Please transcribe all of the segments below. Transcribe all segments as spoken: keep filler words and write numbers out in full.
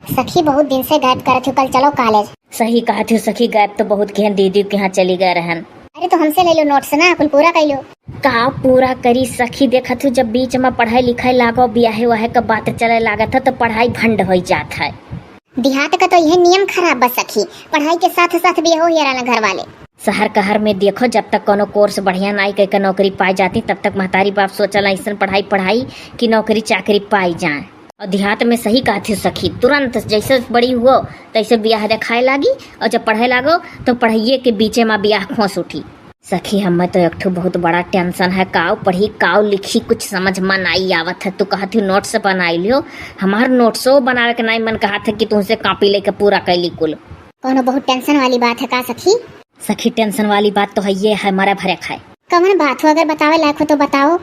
सखी, बहुत दिन से गायब करत हो, कल चलो कॉलेज। सही कहत हो सखी, गायब तो बहुत किहन, दीदी के यहाँ चली गए रहन। अरे तो हमसे ले लो नोट्स ना, कुल पूरा कर लो। का पूरा करी सखी, देखत हो जब बीच में पढ़ाई लिखाई लागो, बियाहे वाहे का बात चले लागत है तो पढ़ाई भंड हो जात है। देहात का तो यह नियम खराब बा सखी, पढ़ाई के साथ साथ बियाहो हियरा ना घर वाले। शहर कहर में देखो, जब तक कोनो कोर्स बढ़िया नाई कइके नौकरी पाई जाती, तब तक महतारी बाप सोचल ऐसन पढ़ाई पढ़ाई कि नौकरी चाकरी पाई जाए। और देहात में सही कहत हो सखी, तुरंत जैसे बड़ी हुओ तैसे बियाह देखाए लागी, और जब पढ़े लागो तो पढ़ाइए के बीचे में बियाह खोस उठी। सखी, हमें तो एक ठो बहुत बड़ा टेंशन है, काव पढ़ी काव लिखी, कुछ समझ में नाई आवत है। तू कहत हो नोट्स बनाई लियो, हमार नोट्सो बनावे के नाई मन कहत है कि तुमसे कॉपी लेके पूरा कैली कुल। कोनो बहुत टेंशन वाली बात है का सखी? सखी, टेंशन वाली बात तो है, ये है मरे भरे खाए। कवन बात हो, अगर बतावे लायक हो तो बताओ।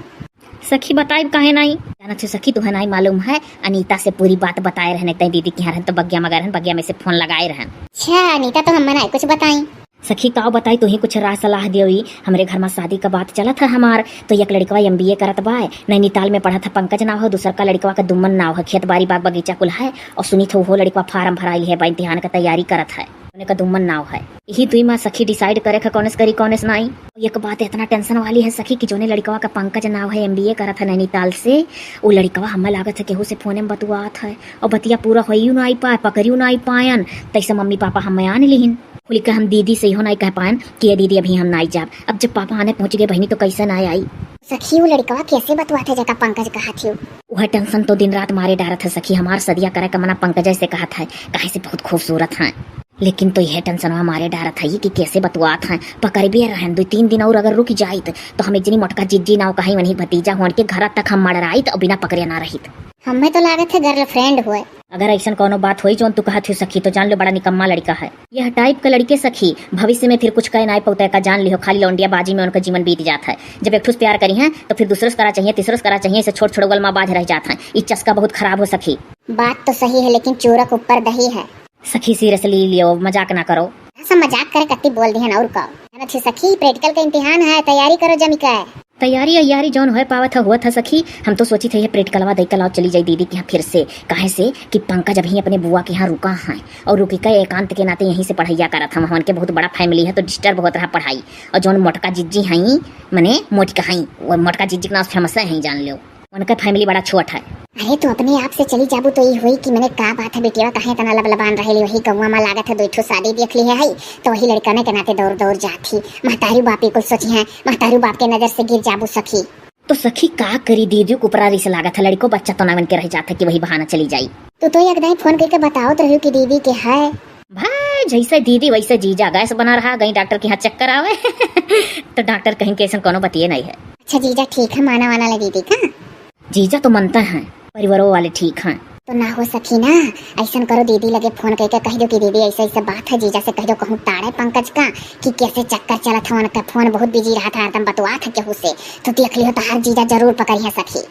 सखी, बताइब काहे नाई? जानत हो सखी, तुहे नाई मालूम है, अनीता से पूरी बात बताए रहने तय दीदी के यहाँ रहन तो बगिया में गए रहन, बगिया में से फोन लगाए रहन। अच्छा, अनीता तो हम नाई कुछ बताई। सखी, काव बताई, तू ही कुछ राय सलाह दियो। ई हमरे घर में शादी का बात चलत है हमार, तो एक लड़कवा एमबीए करत बा, नैनीताल में पढ़त है, पंकज नाव है, दूसर का लड़कवा का दुम्मन नाव है, खेत बाड़ी बाग बगीचा कुल है, और सुनी तो वो लड़कवा फार्म भराइल है बा, इम्तिहान का तैयारी करत है। उन्हें का दुम्मन नाव है। यही दुई माँ सखी डिसाइड करे ख कौन से करी कौन से नाई। एक बात इतना टेंशन वाली है सखी कि जोने लड़कवा का पंकज नाव है, एमबीए करत है नैनीताल से, वो लड़कवा हमें लागत है केहू से फोने में बतुआत है और बतिया पूरा होइयो नाई पाए, पकड़ियो नाई पायन। तैसे मम्मी पापा हमें आन लिहिन। होली का हम दीदी से इहो नाई कह पायन कि ये दीदी अभी हम नाई जाब। अब जब पापा आने पहुँच गए बहनी तो कैसे नाई आई? सखी, वो लड़कवा कैसे बतुआत है जेका पंकज कहत हियो? वह टेंशन तो दिन रात मारे डारत है सखी, हमार सदिया करे का मना पंकज से कहत है, काहे से बहुत खूबसूरत है। लेकिन तो यह टेंशनवा मारे डारत है कि कैसे बतुआत हैं, पकड़बे रहन, दो तीन दिन और अगर रुक जाइत तो हम एक जनी मोटका जिज्जी नाव कहीं वहीं भतीजा हुअन के घर तक हम मड़राइत और बिना पकड़े ना रहित। हमें तो लागत है गर्लफ्रेंड हुए। अगर ऐसन कोनो बात होई जौन तू कहत हो सखी, तो जान लो बड़ा निकम्मा लड़का है। यह टाइप का लड़के सखी भविष्य में फिर कुछ कह नाई पौते का, जान लिहो, खाली लौंडिया बाजी में उनका जीवन बीत जात है। जब एक ठूस प्यार करी हैं तो फिर दूसरों से करा चाहिए, तीसरों से करा चाहिए, इसे छोट छोट गल में बाज रह जात हैं। ई चस्का बहुत खराब हो सखी। बात तो सही है, लेकिन चूरक ऊपर दही है। सखी, सीरियसली लियो, मजाक ना करो। सब मजाक करे कत्ती बोल दिहन और का। जानत ही सखी, प्रैक्टिकल का इम्तिहान है, तैयारी करो जमी का। तैयारी अयारी जौन होए पावत है, हुआ था सखी। हम तो सोची थे ये प्रैक्टिकलवा दे के लाओ चली जाई दीदी के यहाँ फिर से, काहे से कि पंकज अभी अपने बुआ के यहाँ रुका है और रुकी का एकांत के नाते यहीं से पढ़ैया करत हम। हमन के बहुत बड़ा फैमिली है तो डिस्टर्ब होत रहा पढ़ाई। और जौन मोटका जिज्जी हैं, मने मोटका हैं, वो मोटका जिज्जी के नाम से फेमस है, जान लो। उनका फैमिली बड़ा छोट है। अरे, तू अपने आप से चली जाबू तो ई होई कि मने का बात है बिटिया, काहे इतना लबलबान रहेली? वही गौवा में लागत है दो ठो शादी देख ली है, तो वही लड़कने के नाते दौड़ दौड़ जात ही। महतारू बाप ही कुल सोची हैं, महतारू बाप के नजर से गिर जाबू सखी। तो सखी का करी, दीदी के ऊपर रिस लागत है, लड़को बच्चा तो ना बन के रह जात है कि वही बहाना चली जाई। तू तो एक दाई फोन करके बताओ तो रही कि दीदी के है। भाई, जैसे दीदी वैसे जीजा, गैस बना रहा, गई डॉक्टर के यहाँ चक्कर आवे। तो डॉक्टर कहीं के ऐसन कोनो बतिये नहीं है। अच्छा जीजा, ठीक है, माना वाना ले दीदी का। जीजा तो मनते हैं, परिवारों वाले ठीक हैं। तो ना हो सखी ना, ऐसन करो, दीदी लगे फोन करके कह दो कि दीदी ऐसे ऐसे बात है, जीजा से कह दो कहूँ ताड़े पंकज का कि कैसे चक्कर चलत है उनका, फोन बहुत बिजी रहा था, हरदम बतुआत है केहू से, तो देख लियो तोहार जीजा जरूर पकड़ी है सखी।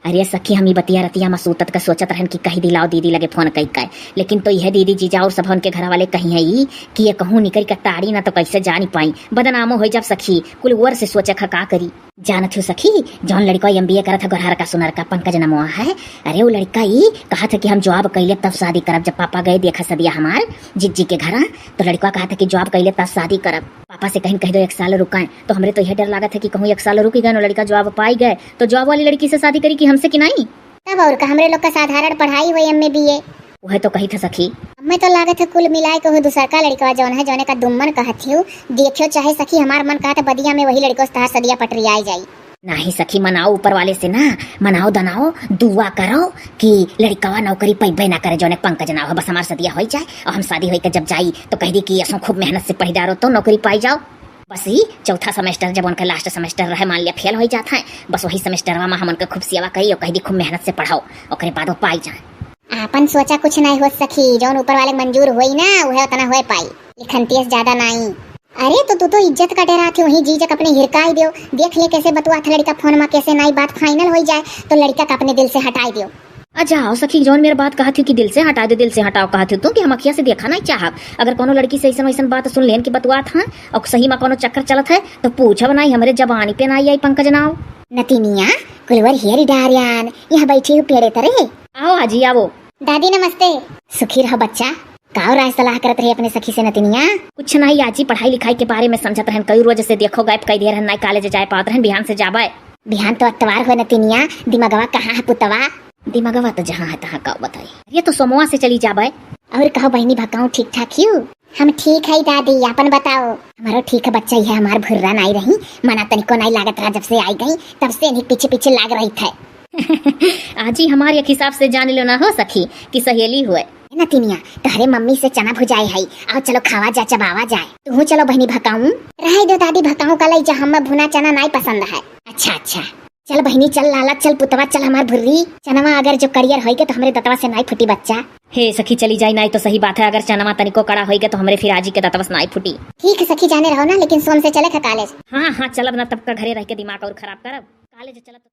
अरे सखी, हम ई बतिया रतिया में सूतत का सोचत रहन कि कह दिलाओ दीदी लगे फोन कई का, लेकिन तो यह दीदी जीजा और सब उनके घर वाले कही है ई कि ये कहूँ निकल के ताड़ी ना तो कैसे जानी पाई, बदनामो हो जब सखी, कुल ओर से सोचे खा का करी। जानत हो सखी, जौन लड़का एमबीए करत है, गोरहर का सुनर का, पंकज नमवा है। अरे, वो लड़का ई कहा था कि हम जॉब कैले तब शादी करब। जब पापा गए देखा सदिया हमार जिज्जी के घरा, तो लड़का कहा था कि जॉब कैले तब शादी करब। पापा से कहीं कह दो एक साल रुकाएं। तो हमरे तो यह डर लागत है कि कहूँ एक साल रुक गए, लड़का जॉब पाई गए, तो जॉब वाली लड़की से शादी करी कि हमसे कि नहीं? तब और का, हमरे लोग का साधारण पढ़ाई हुई, एमए बीए। वह तो कही था सखी। हमें तो लागत है कुल मिलाए के वो दूसर का लड़का जौन है, जौने का दुम्मन कहत हियो, देखियो चाहे सखी, हमार मन कहत है बदिया में वही लड़को से तहार सदिया पटरियाई जाई। नाही सखी, मनाओ ऊपर वाले से ना, मनाओ दनाओ, दुआ करो कि लड़कवा नौकरी पैबे ना करे, जौने पंकज ना हो, बस हमार सदिया हो जाए और हम शादी होई के जब जाई तो कह दी कि असो खूब मेहनत से पढ़ी डारो तो नौकरी पाई जाओ। बस ही चौथा सेमेस्टर जब उनका लास्ट सेमेस्टर रहे, मान लिया फेल हो जात है, बस वही सेमेस्टरवा में हम उनका खूब सेवा करी और कह दी खूब मेहनत से पढ़ाओ, ओकरे बाद वो पाई जाए। आपन सोचा कुछ नहीं हो सखी, जौन ऊपर वाले के मंजूर होई ना, वह उतना होए पाई, लिखंतियस ज्यादा नहीं। अरे तो तू तो इज्जत का डरात है, वहीं जीजक अपने हिरकाई दियो, देख ले कैसे बतुआत है लड़का फोन में, कैसे नाई बात फाइनल हो जाए तो लड़का का अपने दिल से हटाई दियो। अच्छा आओ सखी, जौन मेरे बात कहत हूँ कि दिल से हटा दे, दिल से हटाओ कहत हूँ तू कि हम अखिया से देखा नहीं चाहब। अगर कोनो लड़की से ऐसन वैसन बात सुन लेन कि बतुआत हाँ और सही में कोनो चक्कर चलत है तो पूछब नहीं, हमरे जबानी पे ना आई पंकज नाव। नतिनिया, कुलवर हेरी डारियान, यहाँ बैठी हूँ पेड़े तरे। आओ आजी आओ। दादी नमस्ते। सुखी रहो बच्चा। काव राय सलाह करत रही अपने सखी से नतिनिया? कुछ नाई आजी, पढ़ाई लिखाई के बारे में समझत रहन। कई रोज से देखो गैप कई दे रहन, नाई कॉलेज जाए पावत रहन। बिहान से जाबे। बिहान तो अतवार हो नतिनिया, दिमगवा कहाँ है पुतवा? दिमगवा तो जहाँ है तहाँ का बताई। ये तो सोमवा से चली जाबे। और कहो बहिनी भकाऊ ठीक ठाक हियू? हम ठीक है दादी, आपन बताओ। हमारो ठीक है बच्चा, यह हमार भुर्रा नाई रही, मना तनिको नाई लागत रहा जब से आई गई, तब से इन्हीं पीछे पीछे लाग रही थे। आजी हमार एक हिसाब से जान लो ना हो सखी कि सहेली हुए। ए नतिनिया, तोहरे मम्मी से चना भुजाए है, आओ चलो खावा जाए, चबावा जाए। तू चलो बहिनी भकाऊ। रहे दो दादी भकाऊ का लई जा, हमें भुना चना नाई पसंद है। अच्छा अच्छा, चल बहिनी चल, लाला चल, पुतवा चल, हमार भुर्री। चनवा अगर जो करियर होइगे तो हमरे दतवा से नाई फूटी बच्चा। हे सखी चली जाई, नाई तो सही बात है, अगर चनवा तनिको कड़ा होइगे तो हमरे फिर आजी के दतवा से नाई फूटी। ठीक है सखी जाने रहो ना, लेकिन सोम से चले था कॉलेज। हाँ हाँ चलब ना, तब का घरे रह के दिमाग और खराब करब। कॉलेज चलब तो